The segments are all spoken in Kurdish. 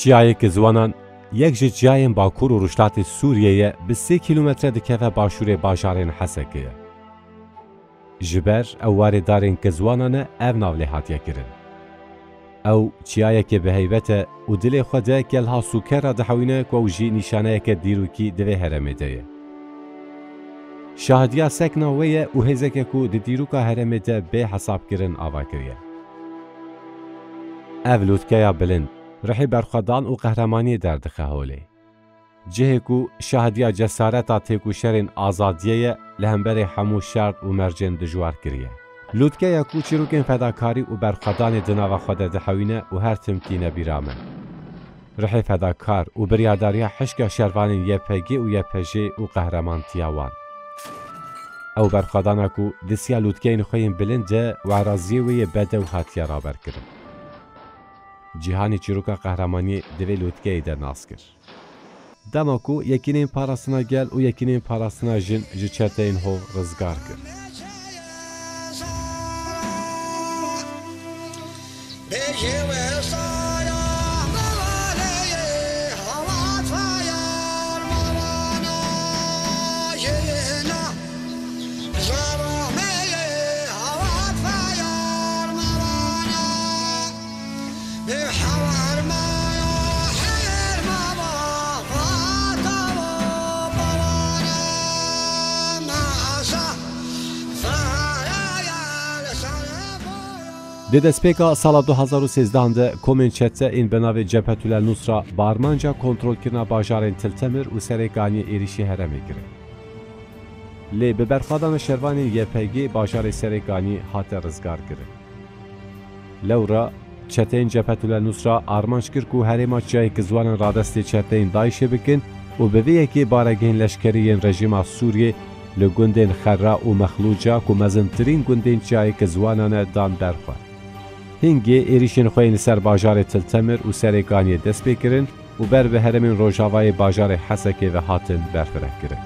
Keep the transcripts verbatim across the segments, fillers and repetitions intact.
Çiyayê Kizwanan yek ji çiyayên Bakur û Rojhilatê Sûriyê ye, bi sê kîlometre dikeve başûrê bajarên Hesekê ye. Ji ber ew warê darên Kizwanan e ev nav lê hatiye kirin. Ew çiyayekê bi heybet e û dilê xwe de gelha sûke radihewîne ku ew jî nîşaneyeke dîrokî di vê herêmê de ye. Şahidiya sekna wê ye û hêzeke ku di dîroka herêmê de bê hesabkirin ava kiriye. Ev lûtkeya bilind, rihê berxwedan û qehremaniyê derdixe holê. Cihê ku şahidiya cesareta têkoşerên azadiyê ye, li hemberê hemû şert û mercên dijwar kiriye. Lûtkeya ku çîrokên fedakarî û berxwedanê di nava xwe de dihewîne û her tim tîne bîra me. Rihê fedakar û biryardariya hişka şervanên Y P G û Y P J û qehremantiya wan. Ew berxwedana ku di siya lûtkeyên xwe yên bilind de û eraziyê wê yê bedew hatiye raberkirin. Cîhanê çîroka qehremaniyê di vê lûtkeyê de nas kir. Dema ku Yekîneyên Parastina Gel û Yekîneyên Parastina Jin ji çeteyên hov rizgar kir. Di destpêka sala du hazar û sêzdeh de komên çete ên bi navê Cebhetül El Nusra bi armanca kontrolkirina bajarên Til Temir û Serê Kaniyê êrîşî herêmê kirin. Lê bi berxwedana şervanên Y P G bajarê Serê Kaniyê hate rizgar kirin. Lewra çeteyên Cebhetül El Nusra armanc kir ku herêma Çiyayê Kizwanan radestê çeteyên DAIŞê bikin û bi vê yekê baregehên leşkerî yên rejîma Sûriyê li gundên Xerra û Mexlûca ku mezintirîn gundên Çiyayê Kizwanan e dan ber xwe. Hingê êrîşên xwe yên li ser bajarê Til Temir û Serê Kaniyê dest pê kirin û ber bi herêmên rojavayê bajarê Hesekê ve hatin berfireh kirin.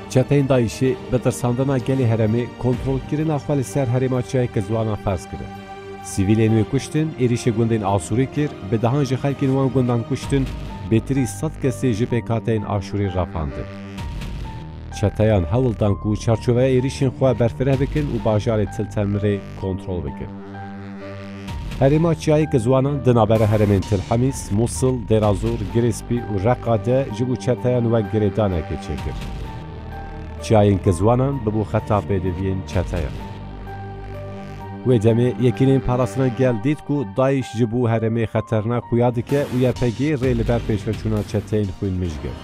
Çeteyên DAIŞê bi tirsandina gelê herêmê kontrolkirina xwe li ser herêma Çiyayê Kizwanan ferz kirin. Sivîlên wê kuştin, êrîşê gundên Asûrî kir, bi dehan ji xelkên wan gundan kuştin, bêtirî sed kesê ji pêkhateyên Aşûrî rapandin. Çeteyan hewl dan ku çarçoveya êrîşên xwe berfireh bikin û bajarê Til Temirê kontrol bikin. Herêma Çiyayê Kizwanan di navbera herêmên Til Hemîs, Mûsil, Dêra Zor, Girê Spî û Reqa de ji bo çeteyan wek girêdanekê çêkir. Çiyayên Kizwanan bibû xeta pêdiviyên çeteyan. Wê demê Yekîneyên Parastina Gel dît ku DAIŞ ji bo herêmê xeternak xuya dike û Y P G rê li ber pêşveçûna çeteyên xwînmij girt.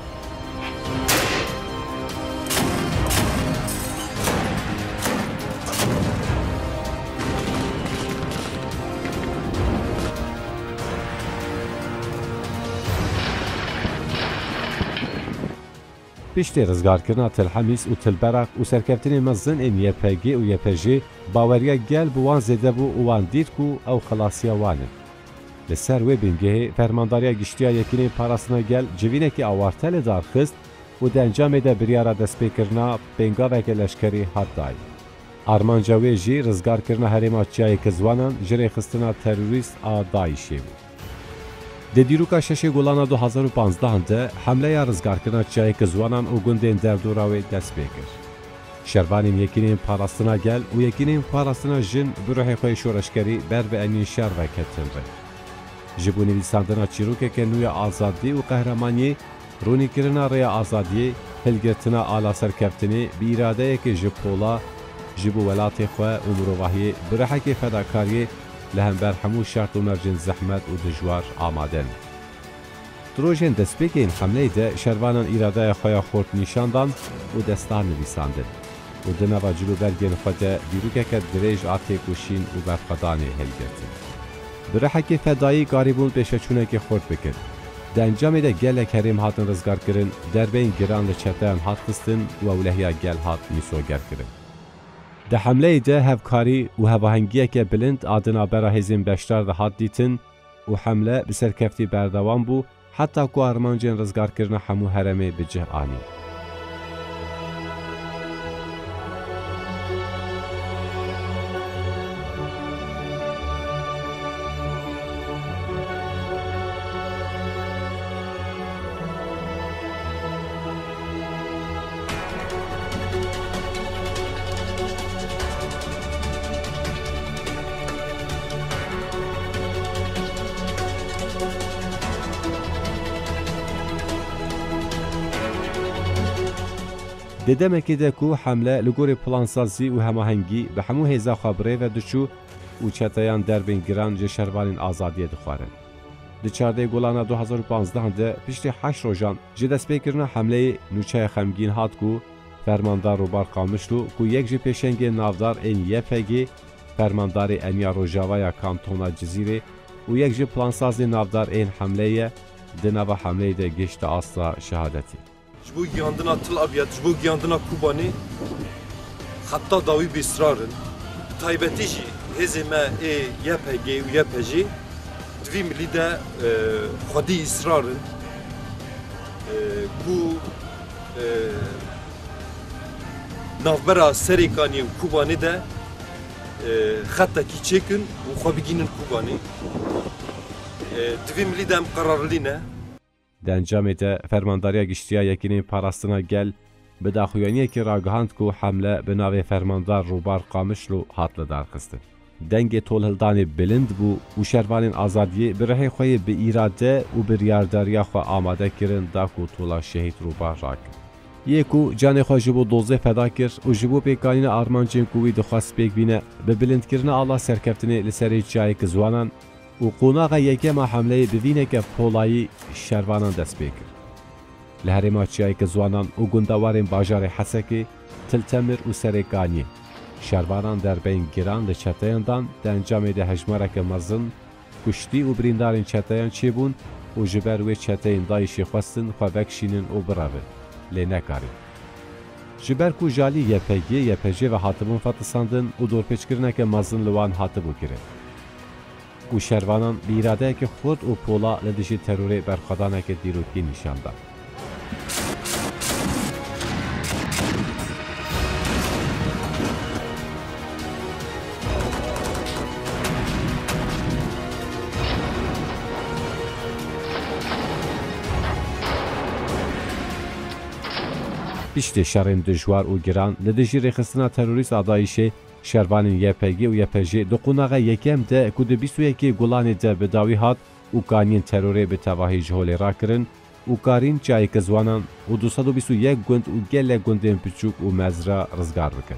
Piştî rizgarkirina Til Hemîs û Til Beraq û serkeftinên mezin ên Y P G û Y P J, baweriya gel bi wan zêde bû û wan dît ku ew xelasiya wan in. Li ser wê bingehê Fermandariya Giştî ya Yekîneyên Parastina Gel civînekî awarte li dar xist û di encamê de biryara destpêkirina pêngaveke leşkerî hat dayîn. Armanca wê jî rizgarkirina herêma Çiyayê Kizwanan ji rêxistina terorîst a DAIŞê bû. Di dîroka şeşê Gulana du hazar û panzdeh de hemleya rizgarkirina Çiyayê Kizwanan û gundên derdora wê dest pê kir. Şervanên Yekîneyên Parastina Gel û Yekîneyên Parastina Jin bi ruhê xwe yê şoreşkerî ber bi eniyên şer ve ketin rê. Ji bo nivîsandina çîrokeke nû ya azadî û qehremaniyê, ronîkirina rêya azadiyê, hilgirtina ala serkeftinê bi îradeyeke ji pola, ji bo welatê xwe û mirovahiyê bi ruhekê fedakariyê li hember hemû şert û mercên zehmet û dijwar amade ne. Di rojên destpêkê yên hemleyê de şervanan îradeya xwe ya xurt nîşan dan û destan nivîsandin û di nava cilûbergên xwe de dîrokeke dirêj a têkoşîn û berxwedanê hilgirtin. Bi rihekê fedayî karîbûn pêşveçûnekê xurt bikin. Di encamê de gelek herêm hatin rizgarkirin, derbeyên giran li çeteyan hat xistin û ewlehiya gel hat mîsogerkirin. Di hemleyê de hevkarî û hevahengiyeke bilind a di navbera hêzên beşdar de hat dîtin û hemle bi serkeftî berdewam bû, heta ku armancên rizgarkirina hemû herêmê bi cih anî. Di demekê de ku hemle li gorî plansazî û hemahengî bi hemû hêza xwe bi rê ve diçû û çeteyan derbên giran ji şervanên azadiyê dixwarin. Di çardeh Gulana du hazar û panzdeh de piştî heşt rojan ji destpêkirina hemleyê nûçeya xemgîn hat ku fermandar Rûbar Qamişlo ku yek ji pêşengên navdar ên Y P G, fermandarê Eniya Rojava ya Kantona Cizîrê û yek ji plansazên navdar ên hemleyê ye, di nava hemleyê de gihişte asta şehadetê. Ji bo giyandina Til Abyad, ji bo giyandina Kobanê xeta dawî bêsrar in. Bi taybetî jî hêzê me ê Y P G û Y P J di vî milî de, e, xwedî îsrar in, e, ku, e, navbera Serêkaniyê û Kobanê de, e, xetekî çêkin û xwe bigînin Kobanê. E, di vî milî de em qerarlî ne. Di encamê de Fermandariya Giştî ya Yekîneyên Parastina Gel bi daxuyaniyekê ragihand ku hemle bi navê Fermandar Rûbar Qamişlo hat lidarxistin. Dengê tolhildanê bilind bû û şervanên azadiyê bi rihê xwe yê bi îrade û biryardariya xwe amade kirin da ku tola şehîd Rûbar rakin. Yê ku canê xwe ji bo dozê feda kir û ji bo pêkanîna armancên ku wî dixwest pêk bîne, bi bilindkirina ala serkeftinê li serê çiyayê Kizwanan û qonaxa yekem a hemleyê bi vîneke polayî şervanan dest pê kir. Li herêma çiyayê Kizwanan û gundewarên bajarê Hesekê, Til Temir û Serêkaniyê şervanan derbeyên giran li çeteyan dan, di encamê de hejmareke mezin kuştî û birîndarên çeteyan çêbûn û ji ber wê çeteyên DAIŞê xwestin xwe vekişînin û birevin, lê nekarîn. Ji ber ku ji alî Y P G, Y P J ve hatibûn fetisandin û dorpêçkirineke mezin li wan hatibû kirin. Û şervanan bi îradeyeke xurt û pola li dijî terorê berxwedaneke dîrokî nîşan dan. Piştî şerên dijwar û giran li dijî rêxistina terorîst a DAIŞê, şervanên Y P G û Y P J di qonaxa yekem de ku di bîst û yekê Gulanê de bi dawî hat û kaniyên terorê bi tevahî ji holê rakirin û karîn çiyayê Kizwanan û du sed û bîst û yek gund û gelek gundên biçûk û mezra rizgar bikin.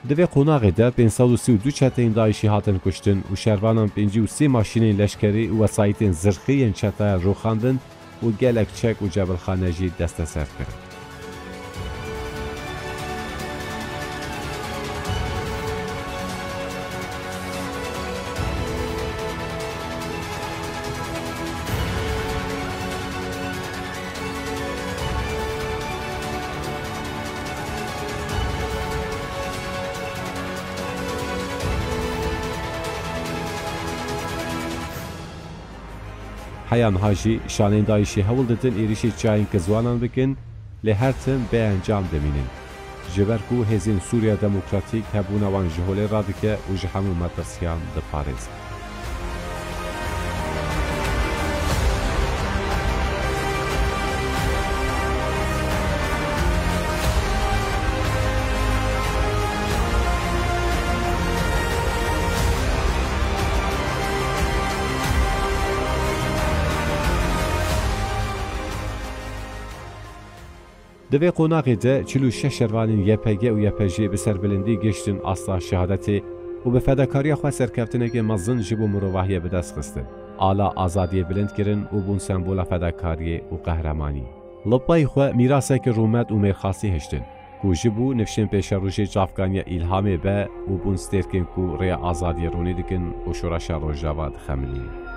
Di vê qonaxê de pênc sed û sî û du çeteyên DAIŞî hatin kuştin û şervanan pêncî û sê maşînên leşkerî û wesayîtên zirxî yên çeteyan rûxandin û gelek çek û cebilxane jî desteser kirin. Heya niha jî şaneyên DAIŞê hewl didin êrîşî çiyayên Kizwanan bikin, lê her tim bê encam dimînin. Ji ber ku Hêzên Sûriya Demokratîk hebûna wan ji holê radike û ji hemû metirsiyan diparêzin. Di vê qonaxê de çil û şeş şervanên Y P G û Y P J bi serbilindî gihiştin asta şehadetê û bi fedakariya xwe serkeftinekê mezin ji bo mirovahiyê bi dest xistin. Ala azadiyê bilind kirin û bûn sembola fedakariyê û qehremanî. Li pey xwe mîrasekî rûmet û mêrxasî hiştin, ku ji bo nifşên pêşerojê çavkaniya îlhamê be û bûn stêrkên ku rêya azadiyê ronî dikin û şoreşa Rojava dixemilînin.